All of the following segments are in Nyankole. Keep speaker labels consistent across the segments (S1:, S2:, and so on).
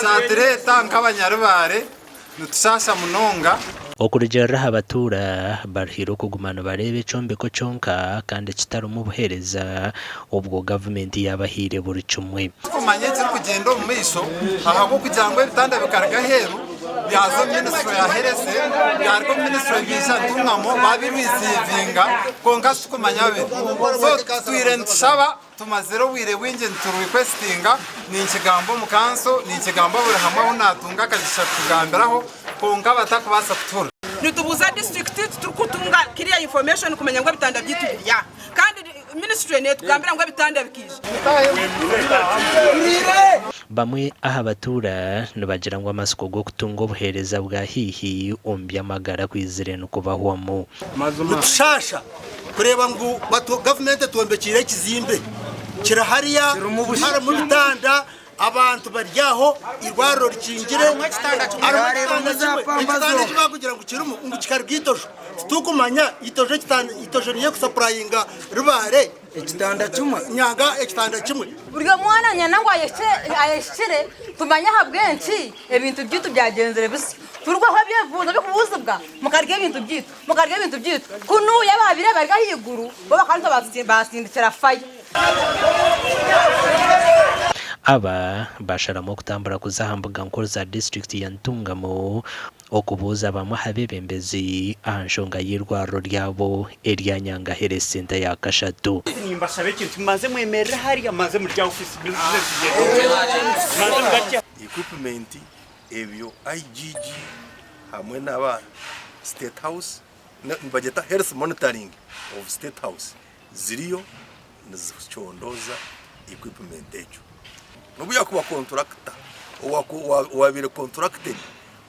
S1: Ekyatureeta nk'abanyarubare nitushaasha munonga.
S2: Okurugiirira aha batuura, baruhire okuguma nibareeba ekyombeko kyonka kandi kitarimu buheereza obwo gavumenti yaabahaire buri kimwe.
S1: Tikumanya ekirikugyenda omu maisho ahabw'okugira ngu ebitanda bikaruga aheeru byaza omu minisitule ya herese, byaruga omu minisitule byaija Ntungamo babirwisiivinga kwonka titukumanya biri. So tutwire nitushaba Tumazire obwire bwingi niturikwesitinga, ninkigamba omu kanso, ninkigamba buri hamwe ahu naatunga akagisha kukigambiraho, kwonka batakubaasa kutuhurira.
S3: Nitubuuza disiturikiti titurikutunga clear information kumanya ngu ebitanda byaitu biri aha kandi ministry netugambira ngu ebitanda bikaija.
S2: Bamwe aha batuura nibagira ngu amatsiko g'okutunga obuheereza bwa haihi omu by'amagara kwizire nikubahwamu.
S4: Nitushaasha kureeba ngu gavumenti etwombekiire ekizimbe kiri hariya harimu ebitanda abantu bari aho eirwariro rikingire harimu ekitanda kimwe ekitanda eki barikugira ngu kirimu ngu kikaruga Itojo titurikumanya Itojo Itojo niyo erikusapurayinga Rubare
S5: Ekitanda kimwe.
S4: Nyanga ekitanda kimwe.
S6: Buri omwe waana ngu ayehikire tumanye ahabw'enki ebintu byaitu byagyenzire bisyo. Turugweho ebyebuuzo birikubuuzibwa mukarya ebintu byaitu, mukarya ebintu byaitu. Kunuya abaabaire bari ahaiguru bo bakaba nibabatsindikira faya.
S2: Aba basharamu okutambura kuza aha mbuga nkuru za disiturikiti ya Ntungamo Okubuuza bamwe aha beebembezi aha nshonga y'eirwariro ryabo erya Nyanga Health Centre ya kashatu.
S7: Nimbashaba ekintu mubanze mwemerere hariya mubanze murye aha office business zigyende mubanze mugarukye.
S8: Equipment ebyo IGG hamwe naba State House nibagyeta Health Monitoring of State House ziriyo nizikyondooza equipment egyo. Nobu yakuba konturakuta owabaire contracted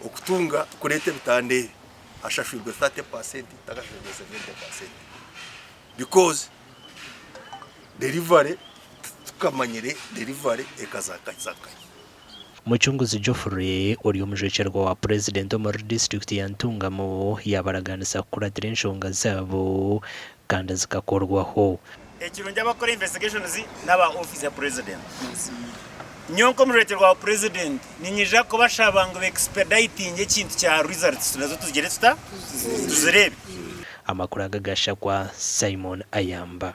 S8: okutunga kureeta ebitanda ebi ashashwirwe 30% takashashwirwe 70% because delivery titukamanyire delivery ekaza nkahi.
S2: Mucunguzi Geoffrey ori omujwekyerwa wa Purezidenti omuri disiturikiti ya Ntungamo yaabaraganisa kukuratira enshonga zaabo kandi zikakorwaho.
S7: Ekirungi abakukora investigations n'aba office ya president. Nyowe nk'omujwekyerwa wa president ninyija kubashaba ngu bexpeditinge ekintu kya results nazo tugire tuta? Tuzireebe.
S2: Amakuru aga gashakwa Simon Ayamba.